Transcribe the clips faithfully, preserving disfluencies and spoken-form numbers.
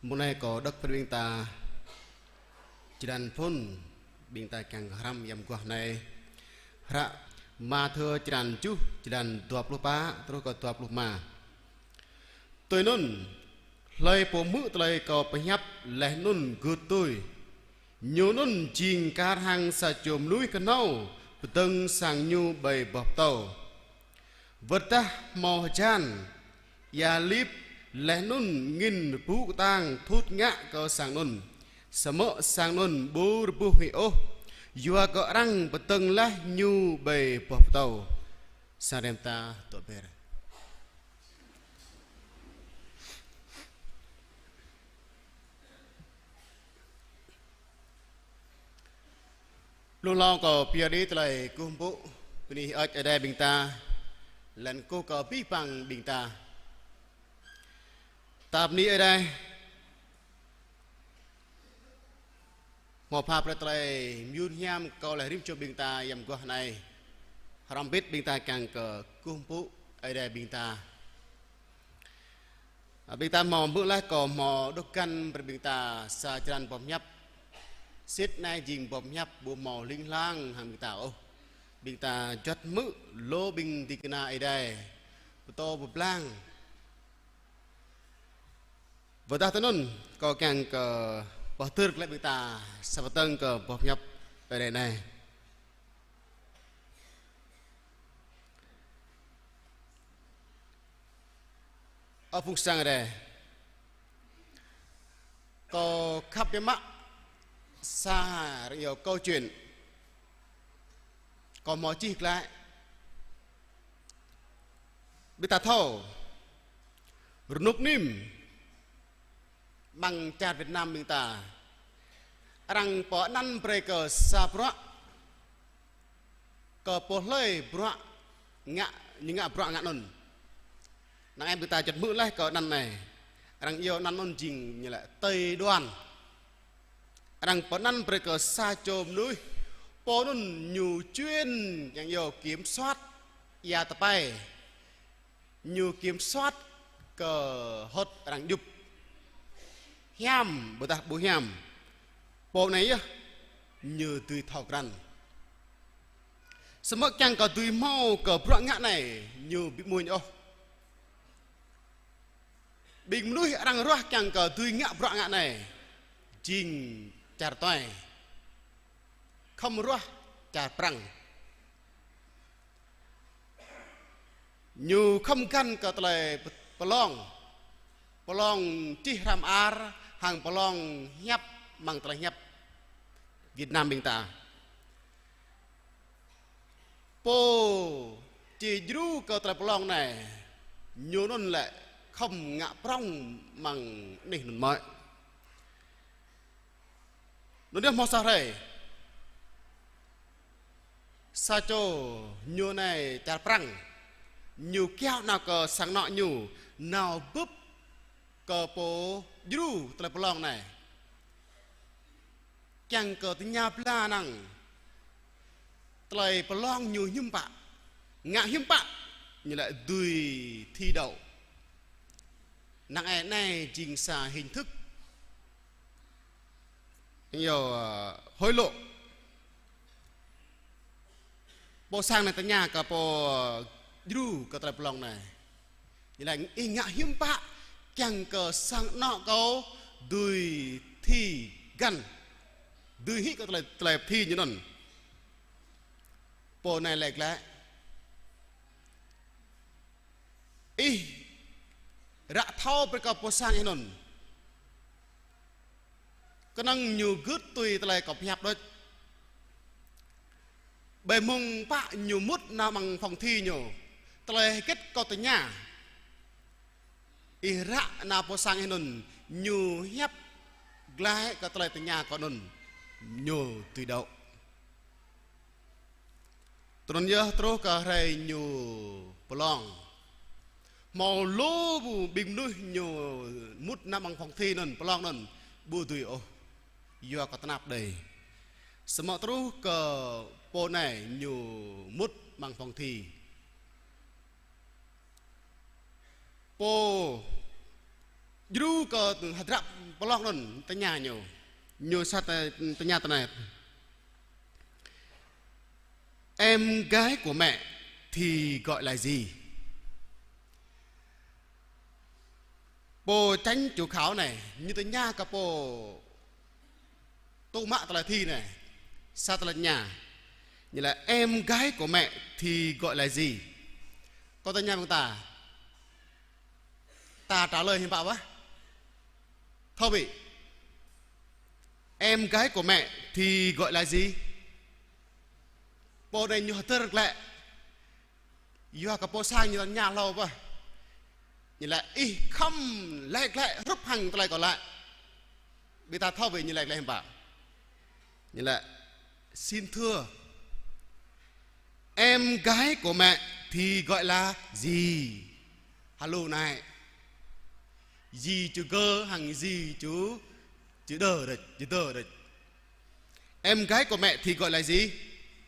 Mông anai kâo đŏk brơi ƀing ta črăn phŭn, ƀing ta kiăng hrăm yăm guah anai. Hră Mathiơ črăn tơjuh, črăn dua pluh pă truh kơ dua pluh rơma. Tui anŭn, hlơi pô hmư̆ tơlơi kâo pơhiăp laih anŭn gưt tui, ñu anŭn jing kar hăng sa čô mơnuih kơhnâo pơdơ̆ng sang ñu ƀơi boh pơtâo. Wơ̆t tơdah hmâo hơjan, ia lip laih anŭn angĭn rơbŭ kơtang thut ngă kơ sang anŭn, samơ̆ sang anŭn ƀu rơbuh hĭ ôh, yua kơ arăng pơdơ̆ng laih ñu ƀơi boh pơtâo. Sang rem ta tŏ ber. Lu hlâo kâo pơyơr đĭ tơlơi kơkuh pơpŭ, bơni hơơč Ơi Adai ƀing ta, laih anŭn kơkuh kơ abih bang ƀing ta. Ta bơni Ơi Adai, hmâo pha brơi tơlơi mơyŭn hiam kơ laih rĭm čô ƀing ta yăm guah anai. Hrŏm hơbĭt ƀing ta kiăng kơ kơkuh pơpŭ Ơi Adai ƀing ta. Ƀing ta hmâo hmư̆ laih kâo hmâo đŏk găn brơi ƀing ta sa črăn boh pơhiăp. Sĭt anai jing boh pơhiăp ƀu hmâo hling hlang hăng ƀing ta ôh. Ƀing ta juăt hmư̆ lu ƀing ding kơna Ơi Adai pơtô pơblang. Wơ̆t tơdah tui anŭn, kâo kiăng kơ pơhơdơr glaĭ ƀing ta sa pơtơ̆ng kơ boh pơhiăp Ơi Adai anai. Ơ phung sang Ơi Adai, kâo khăp biă mă sa rơ iâu câu chuyện. Kâo hmâo čih glaĭ. Ƀing ta thâo, rơnŭk nim amăng čar Việt Nam ƀing ta, arăng pơanăn brơi kơ sa bruă, kơ pô hlơi bruă ngă, ñu ngă bruă ngă anŭn. Năng ai ƀing ta juăt hmư̆ laih kơ anăn anai. Arăng iâu anăn anŭn jing ñu laĭ Tây Đoan. Arăng pơanăn brơi kơ sa čô mơnuih, pô anŭn ñu chuyên kiăng iâu kiểm soát ia tơpai. Ñu kiểm soát kơ hơ̆t arăng djŭp. Hiam, ƀôdah ƀu hiam. Pô anai yơh, ñu dưi thâo krăn. Samơ̆ kiăng kơ dưi hmâo kơ bruă ngă anai, ñu ƀu amuñ ôh. Ƀing mơnuih arăng ruah kiăng kơ dưi ngă bruă ngă anai, jing čar tuai. Khŏm ruah čar Prăng. Ñu khŏm găn kơ tơlơi pơlong. Pơlong čih hră mơar hăng pơlong hiăp amăng tơlơi hiăp Việt Nam ƀing ta. Pô či djru kơ tơlơi pơlong anai, ñu anŭn lĕ khŏm ngă prŏng amăng anih anŭn mơ̆. Anŭn yơh hmâo sa hrơi, sa čô ñu anai čar Prăng, ñu kiaŏ nao kơ sang anŏ ñu, nao bưp kơ pô djru tơlơi pơlong anai. Kiăng kơ tơña pla năng tơlơi pơlong ñu hiư̆m pă, ngă hiư̆m pă ñu lĕ dưi thi đậu. Năng ai anai jing sa hình thức ñu, ơ, hối lộ. Pô sang anai tơña kơ pô djru kơ tơlơi pơlong anai. Ñu laĭ ih ngă hiư̆m pă kiăng kơ sang anŏ kâo dưi thi găn, dưi hĭ kơ tơlơi, tơlơi thi ñu anŭn. Pô anai laĭ glaĭ. Ih ră thâo brơi kơ pô sang ih anŭn. Kơnơ̆ng ñu gưt tui tơlơi kâo pơhiăp đôč. Ƀơi mông pă ñu mŭt nao amăng phòng thi ñu, tơlơi hơget kâo tơña, ih ră nao pô sang ih anŭn, ñu hiăp glaĭ kơ tơlơi tơña kâo anŭn, ñu dưi đậu. Tui anŭn yơh truh kơ hrơi ñu pơlong. Hmâo lu ƀing mơnuih ñu mŭt nao amăng phòng thi anŭn, pơlong anŭn, ƀu dưi ôh. Yua kơ tơnap đơi. Samơ̆ truh kơ pô anai ñu mŭt amăng phòng thi. Pô Djru kơ hơdră pơlŏk anŭn tơña ñu. Ñu sa tơ-, tơña tui anai: Em gái của mẹ thì gọi là gì? Pô chánh chủ khảo anai, ñu tơña kơ pô tŭ mă tơlơi thi anai, sa tơlơi tơña. Ñu laĭ: Em gái của mẹ thì gọi là gì? Kâo tơña ƀing ta. Ta trả lời hiư̆m pă wơ̆t? Thâo ƀĭ. Em gái của mẹ thì gọi là gì? Pô anai ñu hơdơr glaĭ. Yua kơ pô sang ñu tơña hlâo pơ. Ñu laĭ: Ih khŏm laĭ glaĭ hrup hăng tơlơi kâo laĭ. Ƀing ta thâo ƀĭ ñu laĭ glaĭ hiư̆m pă. Ñu laĭ: Xin thưa, em gái của mẹ thì gọi là gì? Hlâo anai. Gì chữ G hăng gì chữ, chữ đ đôč, chữ đ đôč. Em gái của mẹ thì gọi là gì?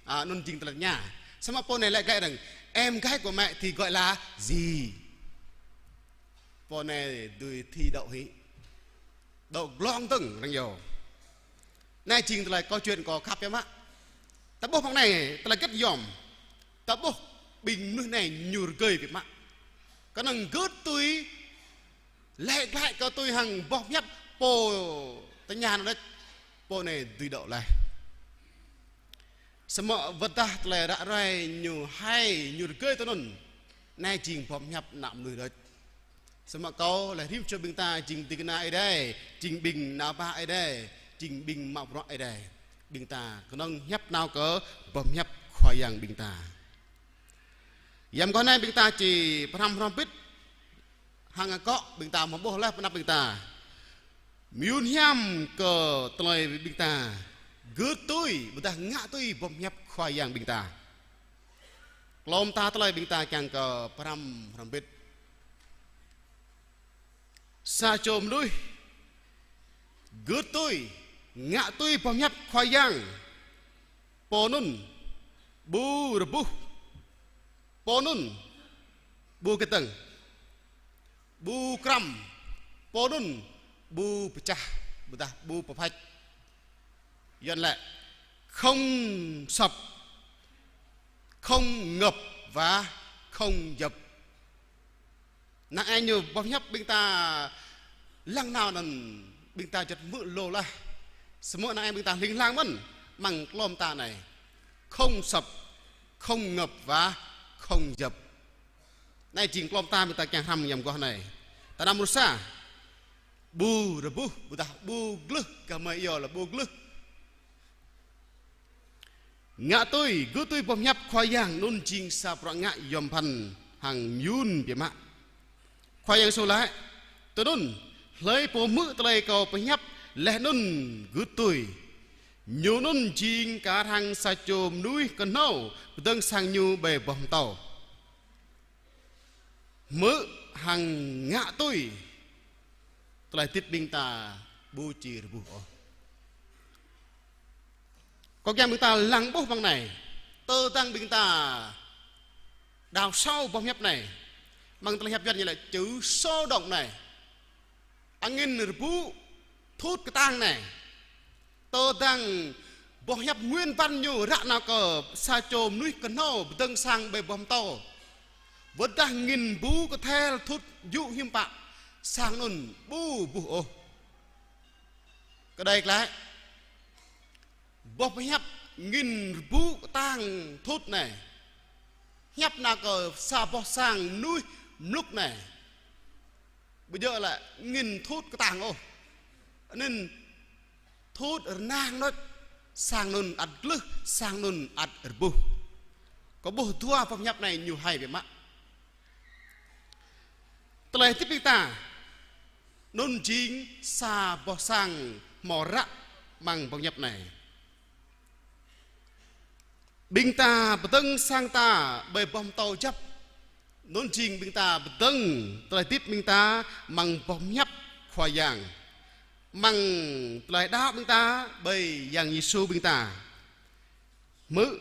À, anŭn jing tơlơi tơña. Samơ̆ pô anai laĭ glaĭ rằng: Em gái của mẹ thì gọi là gì? Pô anai dưi thi đậu hĭ. Đậu glông dơ̆ng arăng yơh. Anai jing tơlơi câu chuyện kâo khăp biă mă. Ta ƀuh mơ̆ng anai, tơlơi hơget yom. Ta ƀuh ƀing mơnuih anai ñu rơgơi biă mă. Kơnơ̆ng gưt tui laĭ glaĭ kơ tui hăng boh pơhiăp pô tơña anŭn đôč, pô anai dưi đậu laih. Samơ̆ wơ̆t dah tơlơi ră ruai ñu hai, ñu rơgơi tui anŭn, anai jing boh pơhiăp ană mơnuih đôč. Samơ̆ kâo laĭ rĭm čô ƀing ta jing ding kơna Ơi Adai, jing ƀing ană bă Ơi Adai, jing ƀing mă bruă Ơi Adai. Ƀing ta kơnơ̆ng hiăp nao kơ boh pơhiăp Khua Yang ƀing ta. Yăm guah anai ƀing ta či pơhrăm hrŏm hơbĭt hăng akŏ, ƀing ta hmâo ƀuh laih pơ anăp ƀing ta. Mơyŭn hiam kơ tơlơi ƀing ta gưt tui, ƀôdah ngă tui boh pơhiăp Khua Yang ƀing ta. Klom ta tơlơi ƀing ta kiăng kơ pơhrăm hrŏm hơbĭt. Sa čô mơnuih gưt tui, ngă tui boh pơhiăp Khua Yang, pô anŭn ƀu rơbuh, pô anŭn ƀu kơtơ̆ng, ƀu krăm, pô anŭn ƀu pơčah, ƀôdah ƀu pơphač. Yuan laĭ: không sập, không ngập và không dập. Năng ai ñu boh pơhiăp ƀing ta lăng nao anŭn ƀing ta juăt hmư̆ lu laih. Samơ̆ năng ai ƀing ta hling hlang mơ̆n amăng klom ta anai. Không sập, không ngập và không dập. Anai jing klom ta ƀing ta kiăng hrăm yăm guah anai. Ta năm rơsa. Ƀu rơbuh, ƀôdah ƀu glưh, gah mơi iâu laĭ ƀu glưh. Ngă tui, gưt tui boh pơhiăp Khua Yang anŭn jing sa bruă ngă yom pơphan hăng mơyŭn biă mă. Khua Yang Yêsu laĭ: Tui anŭn, hlơi pô hmư̆ tơlơi kâo pơhiăp laih anŭn gưt tui, ñu anŭn jing kar hăng sa čô mơnuih kơhnâo pơdơ̆ng sang ñu ƀơi boh pơtâo. Hmư̆ hăng ngă tui, tơlơi hơdip ƀing ta ƀu či rơbuh ôh. Kâo kiăng ƀing ta lăng ƀuh amăng anai, tơdang ƀing ta đào sâu boh pơhiăp anai, amăng tơlơi hiăp Yuan ñu laĭ chữ sâu đậm anai. Angin rơbŭ thut kơtang anai. Tơdang boh hiăp nguyên văn ñu ră nao kơ sa čô mơnuih kơhnâo pơdơ̆ng sang ƀơi boh pơtâo. Wơ̆t dah angin rơbŭ kơthel thut yŭ hiư̆m pă, sang anŭn ƀu buh ôh. Kơđai glaĭ, boh pơhiăp angin rơbŭ kơtang thut anai hiăp nao kơ sa boh sang mơnuih mlŭk anai. Ƀu djơ̆ lĕ angin thut kơtang ôh. Angin thut rơnang đôč, sang anŭn ăt glưh, sang anŭn ăt rơbuh. Kâo ƀuh dua boh pơhiăp anai ñu hai biă mă. Tơlơi hơdip ƀing ta anŭn jing sa boh sang hmâo ră amăng boh pơhiăp anai. Ƀing ta pơdơ̆ng sang ta ƀơi boh pơtâo djŏp. Anŭn jing ƀing ta pơdơ̆ng tơlơi hơdip ƀing ta amăng boh pơhiăp Khua Yang. Amăng tơlơi đaŏ ƀing ta ƀơi Yang Yêsu ƀing ta. Hmư̆,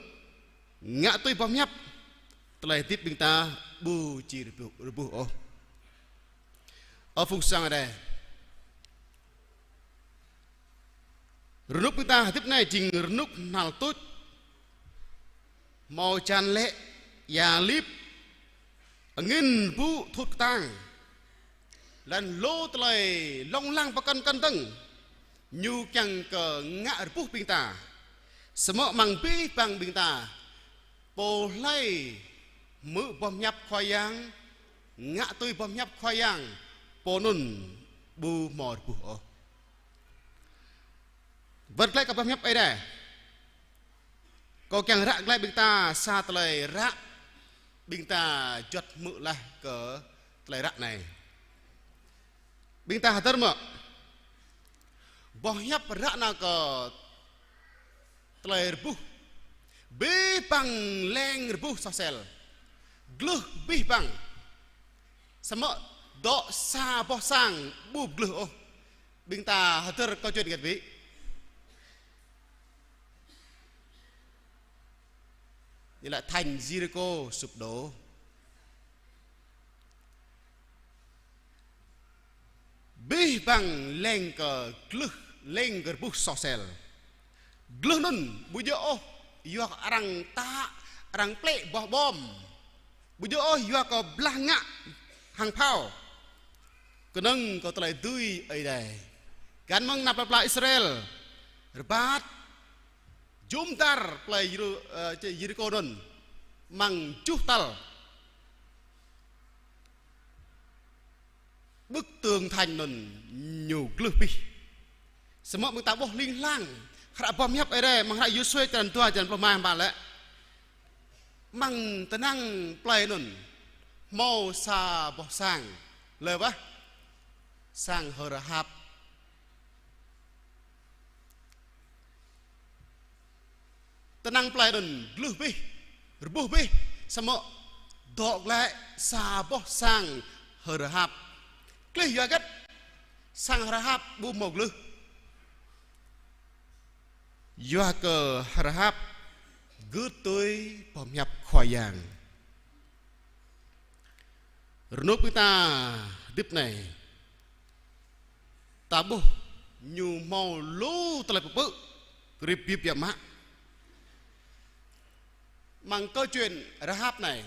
ngă tui boh pơhiăp, tơlơi hơdip ƀing ta ƀu či rơbuh, rơbuh ôh. Ơ phung sang Ơi Adai, Rơnŭk ƀing ta hơdip anai jing rơnŭk hnal tuč. Hmâo hơjan lĕ, ia lip, angin rơbŭ thut kơtang. Laih anŭn lu tơlơi lông lăng pơkŏn kŏn dơ̆ng. Ñu kiăng kơ ngă rơbuh ƀing ta. Samơ̆ amăng abih bang ƀing ta, pô hlơi hmư̆ boh pơhiăp Khua Yang, ngă tui boh pơhiăp Khua Yang, pô anŭn ƀu hmâo rơbuh ôh. Wơ̆t glaĭ kơ boh pơhiăp Ơi Adai. Kâo kiăng ră glaĭ ƀing ta sa tơlơi ră, ƀing ta juăt hmư̆ laih kơ tơlơi ră anai. Ƀing ta hơdơr mơ̆? Boh pơhiăp ră nao kơ tơlơi rơbuh. Abih bang leng rơbuh soh sel. Glưh abih bang. Samơ̆ dŏ sa boh sang ƀu glưh ôh. Ƀing ta hơdơr kơ čuên gĕt ƀĭ. Ñu laĭ thành Yêrikhô sụp đổ. Abih bang leng kơ glưh, leng kơ rơbuh soh sel. Glưh anŭn ƀu djơ̆ ôh yua kơ arăng tă, arăng plĕ boh bom. Ƀu djơ̆ ôh yua kơ blah ngă hăng phao. Kơnơ̆ng kơ tơlơi dưi Ơi Adai. Găn mơ̆ng anăp plơi pla Israel. Rơbat. Jum dar plơi Yêru-, ơ, Yêrikhô anŭn. Amăng tơjuh tal. Bức tường thành anŭn ñu glưh abih. Samơ̆ ƀing ta ƀuh hling hlang. Hră boh pơhiăp Ơi Adai, amăng hră Yôsuê črăn dua, črăn pluh rơma hơmâo laĭ. Amăng tơnăng plơi anŭn. Hmâo sa boh sang. Lĕ wah. Sang H'Rahap. Tơnăng plơi anŭn glưh abih, rơbuh abih, samơ̆ dŏ glaĭ sa boh sang H'Rahap. Glưh yua hơget sang H'Rahap ƀu hmâo glưh? Yua kơ H'Rahap gưt tui boh pơhiăp Khua Yang. Rơnŭk ƀing ta hơdip anai. Ta ƀuh ñu hmâo lu tơlơi pơpư̆, krip bip biă mă. Amăng câu chuyện Rahab anai.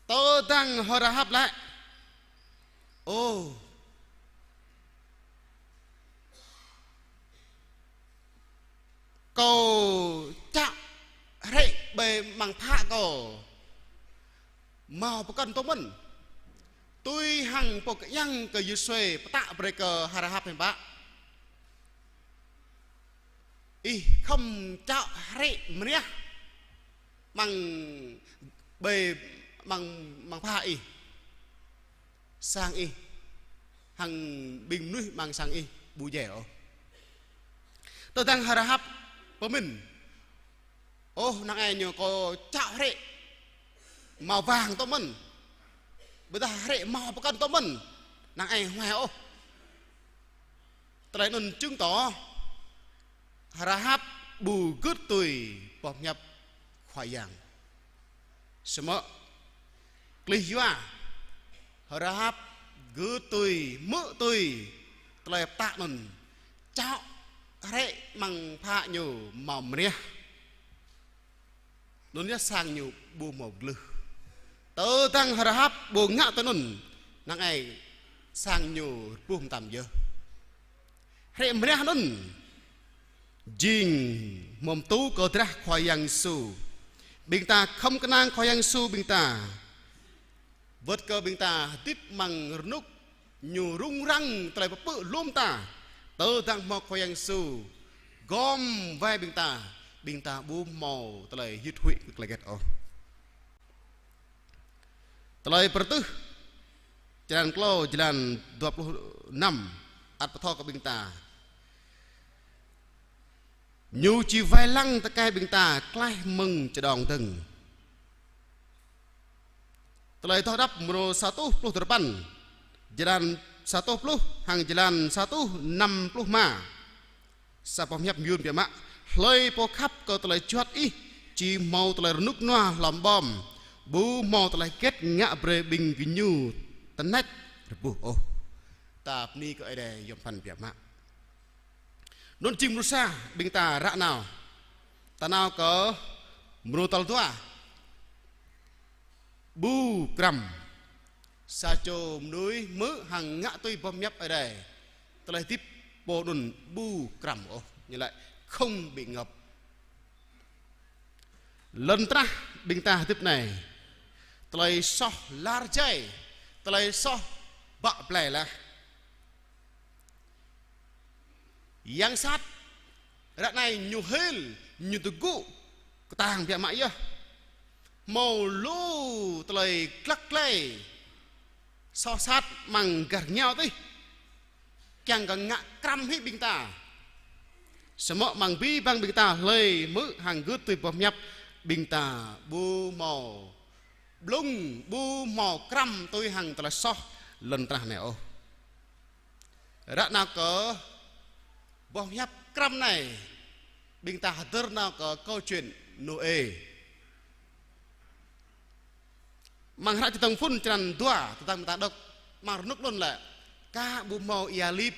Tơdang H'Rahap laĭ. Ơ, kâo čă hrĕ ƀơi amăng phă kâo. Hmâo pơkŏn tŏ mơ̆n. Tui hăng pô kơiăng kơ Yôsuê pơtă brơi kơ H'Rahap hiư̆m pă. Ih khŏm čă hrĕ mriah amăng ƀơi amăng, amăng phă ih. Sang ih. Hăng ƀing mơnuih amăng sang ih ƀu djai ôh. Tơdang H'Rahap pơmĭn. Ôh, năng ai ñu kâo čă hrĕ hmâo wang tŏ mơ̆n. Ƀôdah hrĕ hmâo pơkŏn tŏ mơ̆n. Năng ai huai ôh. Tơlơi anŭn chứng tỏ H'Rahap ƀu gưt tui boh pơhiăp Khua Yang. Samơ̆ klih yua H'Rahap gưt tui, hmư̆ tui tơlơi pơtă anŭn, čă hrĕ amăng phă ñu hmâo mriah. Anŭn yơh sang ñu ƀu hmâo glưh. Tơdang H'Rahap ƀu ngă tui anŭn, năng ai sang ñu rơbuh mơtam yơh. Hrĕ mriah anŭn jing hmâo tŭ kơ drah Khua Yang Yêsu. Ƀing ta khŏm kơnang Khua Yang Yêsu ƀing ta. Wơ̆t kơ ƀing ta hơdip amăng rơnŭk ñu rŭng răng tơlơi pơpư̆ lŏm ta. Tơdang hmâo Khua Yang Yêsu gom wai ƀing ta, ƀing ta ƀu hmâo tơlơi hit huĭ kơ tơlơi hơget ôh. Tơlơi Pơrơtuh, črăn klâo, jơlan dua pluh năm, ăt pơthâo kơ ƀing ta. Ñu či wai lăng tơkai ƀing ta klaih mơ̆ng čơđong dơ̆ng. Tơlơi Adoh Đăp mrô sa rơtuh pluh duapăn, jơlan sa rơtuh pluh hăng jơlan sa rơtuh năm pluh rơma. Sa boh pơhiăp mơyun biă mă, hlơi pô khăp kơ tơlơi juăt ih, či hmâo tơlơi rơnŭk rơnua hlŏm ƀơ̆m, ƀu hmâo tơlơi hơget ngă brơi ƀing gơñu tơnač rơbuh ôh. Ta bơni kơ Ơi Adai yom pơphan biă mă. Anŭn jing mrô sa, ƀing ta ră nao. Ta nao kơ mrô tal dua. Ƀu krăm. Sa čô mơnuih hmư̆ hăng ngă tui boh pơhiăp Ơi Adai, tơlơi hơdip pô anŭn ƀu krăm ôh, ñu laĭ không bị ngợp. Lŏn tơnah ƀing ta hơdip anai, tơlơi soh lar jai, tơlơi soh bă blai laih. Yang sat, ră anai ñu hil, ñu tơgŭ kơtang biă mă yơh. Hmâo lu tơlơi glăk glai, soh sat amăng gah rơngiao adih, kiăng kơ ngă krăm hĭ ƀing ta. Samơ̆ amăng abih bang ƀing ta hlơi hmư̆ hăng gưt tui boh pơhiăp, ƀing ta ƀu hmâo blung, ƀu hmâo krăm tui hăng tơlơi soh lŏn tơnah anai ôh. Ră nao kơ boh pơhiăp krăm anai, ƀing ta hơdơr nao kơ câu chuyện Nôê. Amăng hră Čơdơ̆ng Phŭn črăn dua, tơdang ƀing ta đŏk amăng rơnŭk anŭn lĕ, aka ƀu hmâo ia lip,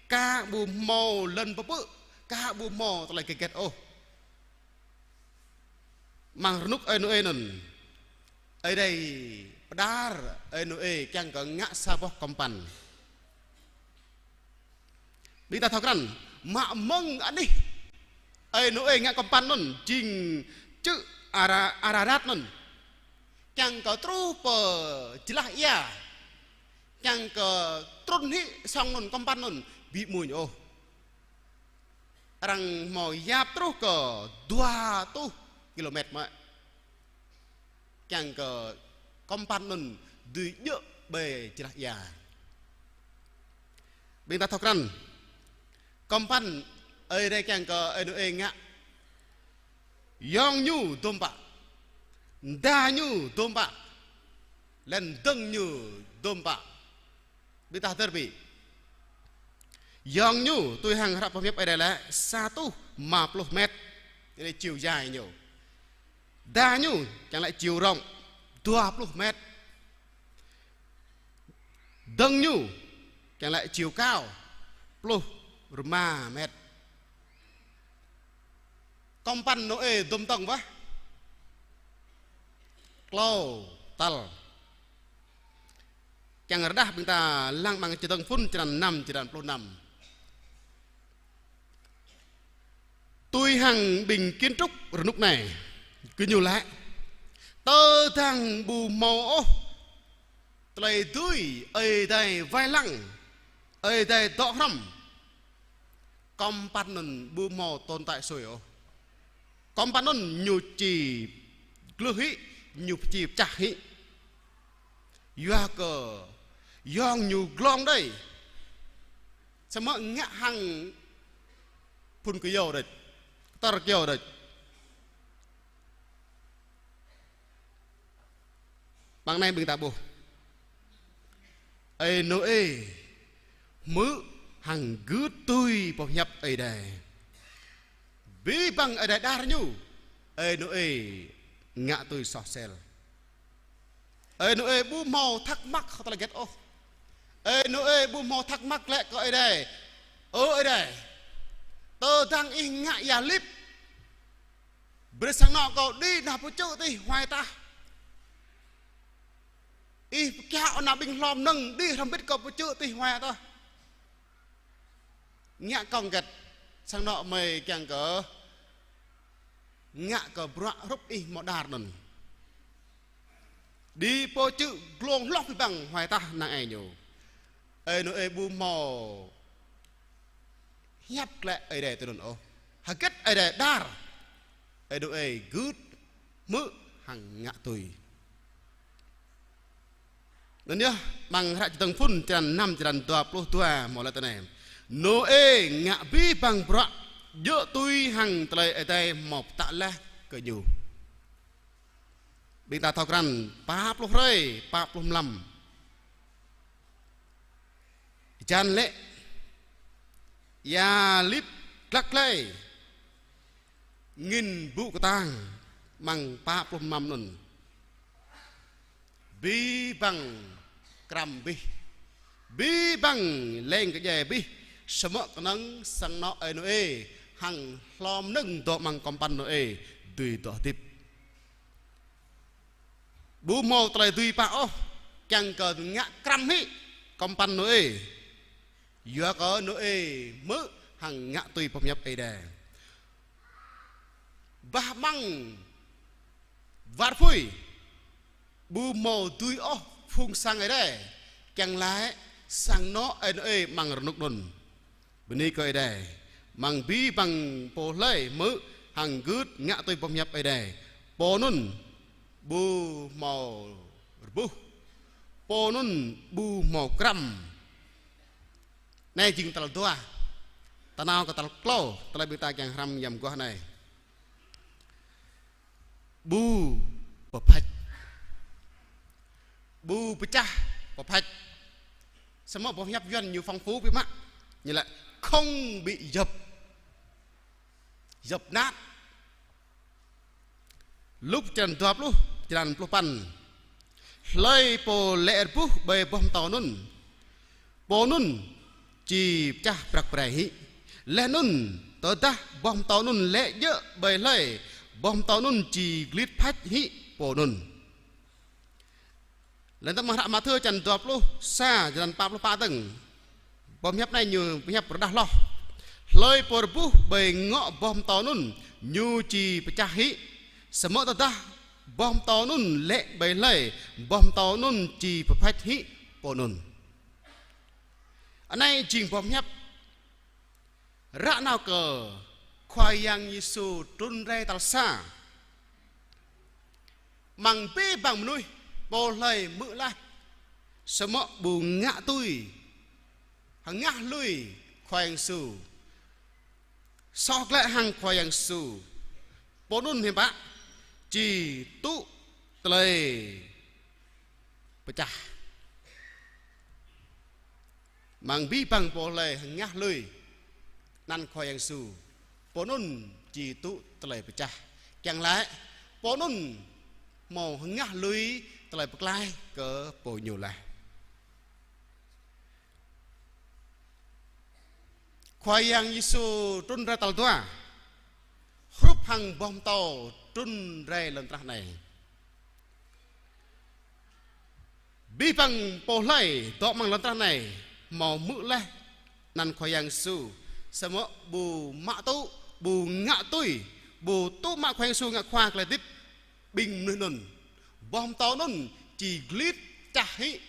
aka ƀu hmâo lŏn pơpư̆, aka ƀu hmâo tơlơi hơget hơget ôh. Amăng rơnŭk ơi Nôê anŭn, Ơi Adai pơđar ơi Nôê kiăng kơ ngă sa boh kơmpăn. Ƀing ta thâo krăn, mă mơ̆ng anih ơi Nôê ngă kơmpăn anŭn, jing čư̆ Ara-, Ararat anŭn, kiăng kơ truh pơ jơlah ia, kiăng kơ trŭn hĭ sŏng anŭn, kơmpăn anŭn ƀu amuñ ôh. Arăng hmâo yap truh kơ dua rơtuh kilômet mơ̆, kiăng kơ kơmpăn anŭn dưi djơ̆ ƀơi jơlah ia. Ƀing ta thâo krăn, kơmpăn Ơi Adai kiăng kơ ơi Nôê ngă, yŏng ñu dôm pă, mơda ñu dôm pă, lĕ dơ̆ng ñu dôm pă. Ƀing ta hơdơr ƀĭ. Yŏng ñu tui hăng hră pơhiăp Ơi Adai lĕ sa rơtuh rơma pluh met. Ñu laĭ chiều dài ñu. Mơda ñu kiăng laĭ chiều rộng dua pluh met. Dơ̆ng ñu kiăng laĭ chiều cao pluh rơma met. Kơmpăn Nôê dôm tŏng wơ̆t klâo tal. Kiăng rơđah ƀing ta lăng amăng Čơdơ̆ng Phŭn črăn năm, črăn pluh năm. Tui hăng ƀing kiến trúc rơnŭk anai, gơñu laĭ, tơdang ƀu hmâo ôh tơlơi dưi Ơi Adai wai lăng, Ơi Adai dŏ hrŏm, kơmpăn anŭn ƀu hmâo tồn tại sui ôh. Kơmpăn anŭn ñu či glưh hĭ, ñu či pơčah hĭ. Yua kơ yŏng ñu glông đơi. Samơ̆ ngă hăng phŭn kơyâo đôč, kơtor kơyâo đôč. Amăng anai ƀing ta ƀuh, ơi Nôê hmư̆ hăng gưt tui boh pơhiăp Ơi Adai. Abih bang Ơi Adai đar ñu, ơi Nôê ngă tui soh sel. Ơi Nôê ƀu hmâo thắc mắc hơget ôh. Ơi Nôê ƀu hmâo thắc mắc lĕ kơ Ơi Adai: Ơ Ơi Adai, tơdang ih ngă ia lip, brơi sang anŏ kâo đĭ nao pơ čư̆ tih huai tah. Ih pơkiaŏ nao ƀing hlô mơnơ̆ng đĭ hrŏm hơbĭt kâo pơ čư̆ tih huai tah. Ngă kông hơget, sang anŏ mơi kiăng kơ ngă kơ bruă hrup ih hmâo đar anŭn. Đĭ pơ čư̆ glông hloh abih bang huai tah năng ai ñu. Ơi Nôê ƀu hmâo hiăp glaĭ Ơi Adai tui anŭn ôh. Hơget Ơi Adai đar, ơi Nôê gưt, hmư̆ hăng ngă tui. Anŭn yơh, amăng hră Čơdơ̆ng Phŭn črăn năm, črăn dua pluh dua hmâo laĭ tui anai: Nôê ngă abih bang bruă djơ̆ tui hăng tơlơi Ơi Adai hmâo pơtă laih kơ ñu. Ƀing ta thâo krăn pă pluh hrơi, pă pluh mlam. Hơjan lĕ, ia lip glăk glai, angĭn ƀŭ kơtang, amăng pă pluh mlam anŭn. Abih bang krăm abih, abih bang leng kơdjai abih, Samơ̆ kơnơ̆ng sang anŏ ơi Nôê hăng hlô mơnơ̆ng dŏ amăng kơmpăn Nôê dưi dŏ hơdip. Ƀu hmâo tơlơi dưi pă ôh, kiăng kơ ngă krăm hĭ kơmpăn Nôê. Yua kơ Nôê hmư̆ hăng ngă tui boh pơhiăp Ơi Adai. Bah amăng war apui, ƀu hmâo dưi ôh phung sang Ơi Adai, kiăng laĭ sang anŏ ơi Nôê amăng rơnŭk anŭn. Bơni kơ Ơi Adai, amăng abih bang pô hlơi hmư̆ hăng gưt ngă tui boh pơhiăp Ơi Adai, pô anŭn ƀu hmâo rơbuh, pô anŭn ƀu hmâo krăm. Anai jing tal dua. Ta nao kơ tal klâo, tơlơi ƀing ta kiăng hrăm yam mơguah anai. Ƀu pơphač. Ƀu pơčah pơphač. Samơ̆ boh pơhiăp Yuan ñu phong phú biă mă. Ñu laĭ không bị dập. Dập nát. Luk črăn dua pluh, črăn pluh păn. Hlơi pô lĕ rơbuh ƀơi boh pơtâo anŭn, pô anŭn či pơčah prăk prai hĭ. Laih anŭn tơdah boh pơtâo anŭn lĕ djơ̆ ƀơi hlơi, boh pơtâo anŭn či glit phač hĭ pô anŭn. Laih dơ̆ng amăng hră Mathiơ črăn dua pluh sa, črăn pă pluh pă dơ̆ng. Boh pơhiăp anai ñu pơhiăp rơđah hloh. Hlơi pô rơbuh ƀơi ngŏ boh pơtâo anŭn, ñu či pơčah hĭ. Samơ̆ tơdah boh pơtâo anŭn lĕ ƀơi hlơi, boh pơtâo anŭn či pơphač hĭ pô anŭn. Anai jing boh pơhiăp ră nao kơ Khua Yang Yêsu trŭn rai tal sa. Amăng abih bang mơnuih, pô hlơi hmư̆ laih, samơ̆ ƀu ngă tui, hơngah lui Khua Yang Yêsu, soh glaĭ hăng Khua Yang Yêsu, pô anŭn hiư̆m pă, či tŭ tơlơi pơčah. Amăng abih bang pô hlơi hơngah lui anăn Khua Yang Yêsu, pô anŭn či tŭ tơlơi pơčah. Kiăng laĭ, pô anŭn hmâo hơngah lui tơlơi pơklaih kơ pô ñu laih. Khua Yang Yêsu trŭn rai tal dua, hrup hăng boh pơtâo trŭn rai lŏn tơnah anai. Abih bang pô hlơi dŏ amăng lŏn tơnah anai hmâo hmư̆ laih anăn Khua Yang Yêsu, samơ̆ ƀu mă tŭ, ƀu ngă tui, ƀu tŭ mă Khua Yang Yêsu ngă Khua kơ tơlơi hơdip ƀing mơnuih anŭn, boh pơtâo anŭn či glit pơčah hĭ,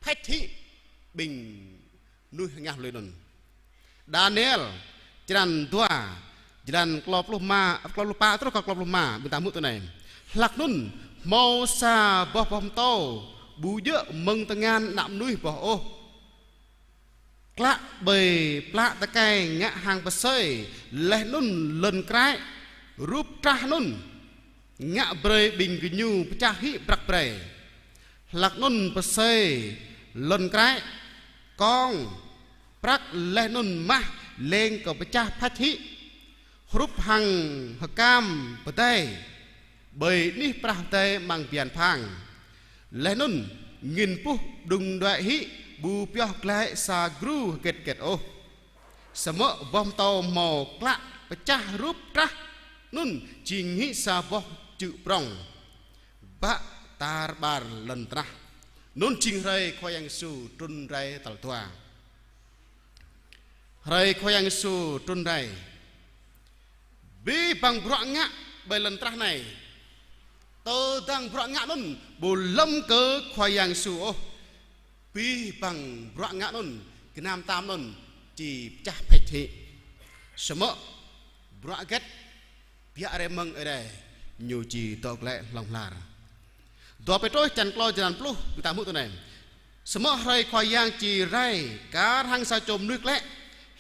phač hĭ ƀing mơnuih hơngah lui anŭn. Daniel, črăn dua, črăn klâo pluh rơma, klâo pluh pă truh kơ klâo pluh rơma, ƀing ta hmư̆ tui anai. Hlak anŭn hmâo sa boh boh pơtâo ƀu djơ̆ mơ̆ng tơngan ană mơnuih boh ôh. Klă ƀơi plă tơkai ngă hăng pơsơi, laih anŭn lŏn kraĭ, rup trah anŭn ngă brơi ƀing gơñu pơčah hĭ prăk prai. Hlak anŭn pơsơi, lŏn kraĭ, kông, prăk laih anŭn mah lêng kơ pơčah phač hĭ, hrup hăng hơkam pơdai ƀơi anih prah pơdai amăng bơyan phang. Laih anŭn angĭn puh đŭng đuaĭ hĭ, ƀu pioh glaĭ sa gru hơget hơget ôh. Samơ̆ boh pơtâo hmâo klă pơčah rup trah anŭn jing hĭ sa boh čư̆ prŏng bă tar ƀar lŏn tơnah. Anŭn jing hrơi Khua Yang Yêsu trŭn rai tal dua. Hrơi Khua Yang Yêsu trŭn rai, abih bang bruă ngă ƀơi lŏn tơnah anai, tơdang bruă ngă anŭn ƀu lơ̆m kơ Khua Yang Yêsu ôh, abih bang bruă ngă anŭn, gơnam tam anŭn či pơčah phač hĭ. Samơ̆ bruă hơget biă rai mơ̆ng Ơi Adai, ñu či dŏ glaĭ hlŏng lar. Dua Pêtrôs črăn klâo črăn pluh, ƀing ta hmư̆ tui anai. Samơ̆ hrơi Khua Yang či rai kar hăng sa čô mơnuih glaĭ,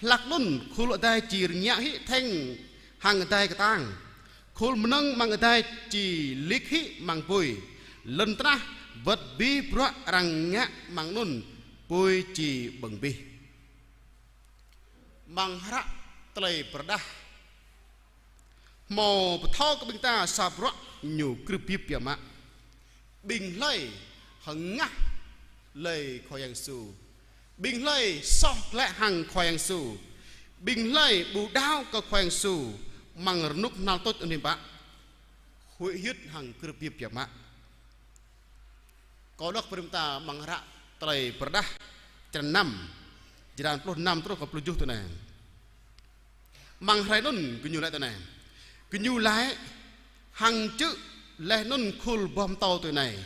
hlak anŭn khul adai či rơngiă hĭ thĕng hăng adai kơtang. Khul mơnơ̆ng amăng adai či lik hĭ amăng apui. Lŏn tơnah wơ̆t abih bruă arăng ngă amăng anŭn apui či ƀơ̆ng abih. Amăng hră tơlơi pơrơđah hmâo pơthâo kơ ƀing ta sa bruă ñu krưp hơbĭp biă mă. Ƀing hlơi hơngah lui Khua Yang Yêsu, Ƀing hlơi soh glaĭ hăng Khua Yang Yêsu. Ƀing hlơi ƀu đaŏ kơ Khua Yang Yêsu amăng rơnŭk hơnăl tuč anai ƀă. Huĭ hyưt hăng krưp hơbĭp biă mă. Kâo đŏk brơi ƀing ta amăng hră Tơlơi Pơrơđah črăn năm, jơlan pluh năm truh kơ pluh tơjuh tui anai. Amăng hrơi anŭn gơñu laĭ tui anai. Gơñu laĭ hăng čư̆ laih anŭn khul boh pơtâo tui anai: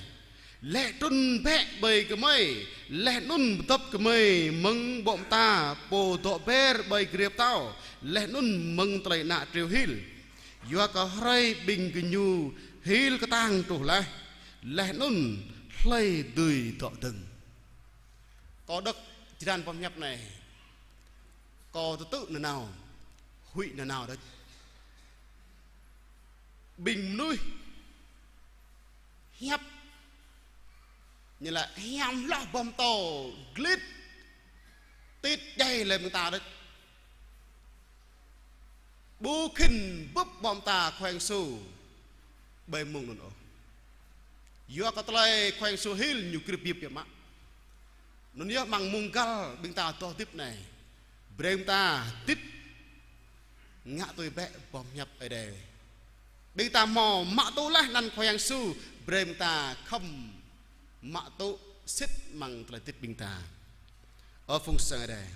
Lĕ trŭn bĕ ƀơi gơmơi, laih anŭn pơdŏp gơmơi mơ̆ng ƀô̆ mơta pô dŏ ber ƀơi grê pơtâo, laih anŭn mơ̆ng tơlơi ană triu hil. Yua kơ hrơi ƀing gơñu hil kơtang truh laih, laih anŭn hlơi dưi dŏ dơ̆ng. Kâo đŏk jơlan boh pơhiăp anai, kâo tơtư̆ nanao, huĭ nanao đôč. Ƀing mơnuih hiăp ñu laĭ hiam hloh boh pơtâo glĭt tĭt djai lĕ ƀing ta đôč. Ƀu khĭn bưp ƀô̆ mơta Khua Yang Yêsu ƀơi mông anŭn ôh. Yua kơ tơlơi Khua Yang Yêsu hil ñu krưp hơbĭp biă mă. Anŭn yơh amăng mông găl ƀing ta dŏ hơdip anai, brơi ƀing ta hơdip ngă tui bĕ boh pơhiăp Ơi Adai. Ƀing ta hmâo mă tŭ laih anăn Khua Yang Yêsu, brơi ƀing ta khŏm mă tŭ sĭt amăng tơlơi hơdip ƀing ta. Ơ phung sang Ơi Adai,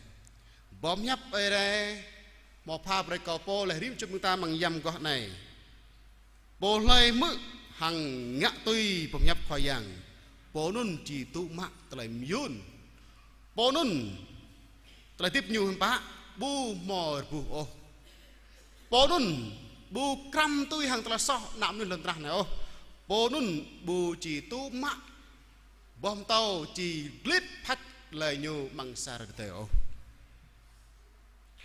boh pơhiăp Ơi Adai hmâo pha brơi kơ pô laih rĭm čô ƀing ta amăng yăm mơguah anai. Pô hlơi hmư̆ hăng ngă tui boh pơhiăp Khua Yang, pô anŭn či tŭ mă tơlơi mơyŭn. Pô anŭn tơlơi hơdip ñu hiư̆m pă, ƀu hmâo rơbuh ôh. Pô anŭn ƀu krăm tui hăng tơlơi soh ană mơnuih lŏn tơnah anai ôh. Pô anŭn ƀu či tŭ mă boh pơtâo či glĭt phač laih ñu amăng sa hrơi tơdơi ôh.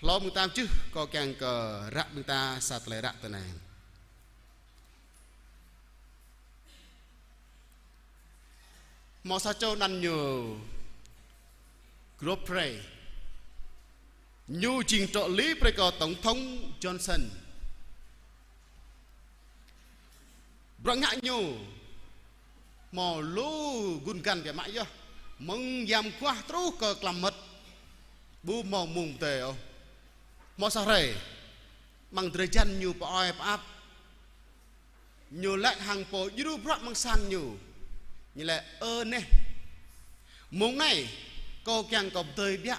Hlâo ƀing ta mơčưh, kâo kiăng kơ ră ƀing ta sa tơlơi ră tui anai. Hmâo sa čô anăn ñu Godfrey. Ñu jing trợ lý brơi kơ Tổng thống Johnson. Bruă ngă ñu hmâo lu gun găn biă mă yơh. Mơ̆ng yăm mơguah truh kơ klăm mơmŏt, ƀu hmâo mông pơdơi ôh. Hmâo sa hrơi, amăng drơi jan ñu pơ-ơi pơ-ăp, ñu laĭ hăng pô djru bruă amăng sang ñu. Ñu laĭ: Ơ neh, mông anai kâo kiăng kơ pơdơi biă.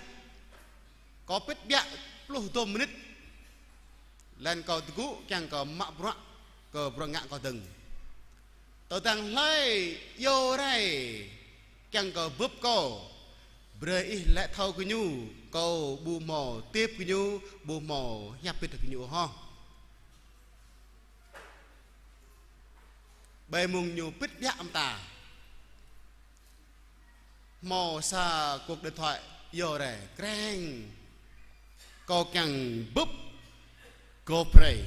Kâo pĭt biă pluh dôm mơnit. Laih anŭn kâo tơgŭ kiăng kơ mă bruă kơ bruă ngă kâo dơ̆ng. Tơdang hlơi iâu rai kiăng kơ bưp kâo, brơi ih laĭ thâo kơ ñu, kâo ƀu hmâo tip kơ ñu, ƀu hmâo hiăp pĭt kơ ñu ôh hŏ. Ƀơi mông ñu pĭt biă mơta, hmâo sa cuộc điện thoại iâu rai kreng: Kâo kiăng bưp Godfrey.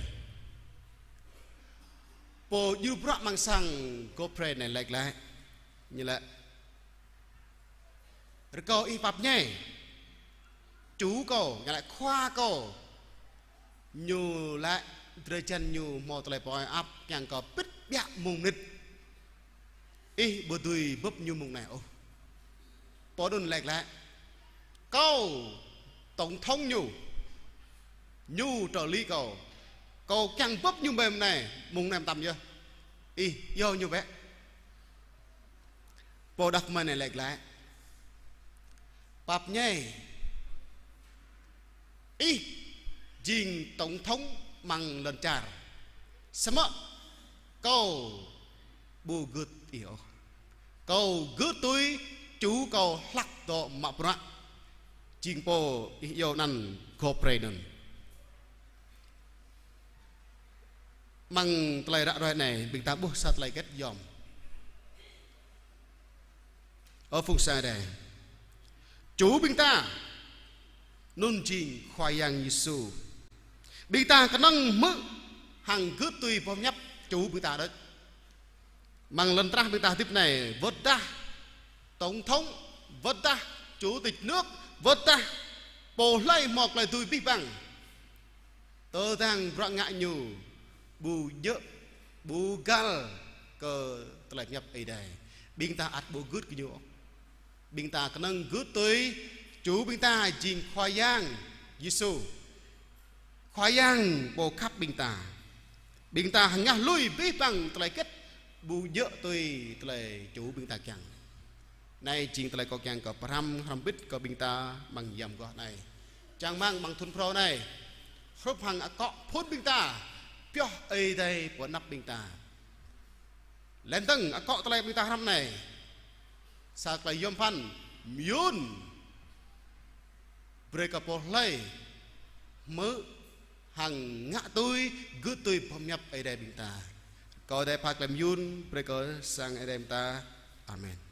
Pô djru bruă amăng sang Godfrey anai laĭ glaĭ. Ñu laĭ: Rơkâo ih pap mơñai, chủ kâo, ñu laĭ khua kâo. Ñu laĭ drơi jan ñu hmâo tơlơi pơ-ơi ăp kiăng kơ pĭt biă mông mơnit. Ih ƀu dưi bưp ñu mông anai ôh. Pô anŭn laĭ glaĭ: Kâo tổng thống ñu, ñu trợ lý kâo. Kâo kiăng bưp ñu ƀơi mông anai, mông anai mơtam yơh. Ih iâu ñu bĕ. Pô đah kơmơi anai laĭ glaĭ: Pap mơñai, ih jing tổng thống amăng lŏn čar. Samơ̆ kâo ƀu gưt ih ôh. Kâo gưt tui chủ kâo hlăk dŏ mă bruă. Jing pô ih iâu anăn Godfrey anŭn. Amăng tơlơi ră ruai anai, ƀing ta ƀuh sa tơlơi hơget yom. Ơ phung sang Ơi Adai, chủ ƀing ta anŭn jing Khua Yang Yêsu. Ƀing ta kơnơ̆ng hmư̆ hăng gưt tui boh pơhiăp chủ ƀing ta đôč. Amăng lŏn tơnah ƀing ta hơdip anai, wơ̆t dah tổng thống, wơ̆t dah chủ tịch nước, wơ̆t dah pô hlơi hmâo tơlơi dưi abih bang, tơdang bruă ngă ñu ƀu djơ̆, ƀu găl kơ tơlơi pơhiăp Ơi Adai, ƀing ta ăt ƀu gưt kơ ñu. Ƀing ta kơnơ̆ng gưt tui Chủ ƀing ta jing Khua Yang Yêsu, Khua Yang pô khăp ƀing ta. Ƀing ta hơngah lui abih bang tơlơi hơget ƀu djơ̆ tui tơlơi chủ ƀing ta kiăng. Anai jing tơlơi kâo kiăng kơ pơhrăm hrŏm hơbĭt kơ ƀing ta amăng yom gŏh anai. Čang rơmang amăng thun phrâo anai, hrup hăng akŏ phŭn ƀing ta pioh Ơi Adai pô anăp ƀing ta. Laih dơ̆ng akŏ tơlơi ƀing ta hrăm anai, sa tơlơi yom pơphan mơyun, brơi kơ pô hlơi hmư̆ hăng ngă tui, gưt tui boh pơhiăp Ơi Adai ƀing ta. Kâo Ơi Adai pha tơlơi mơyun brơi kơ sang Ơi Adai ƀing ta. Amen.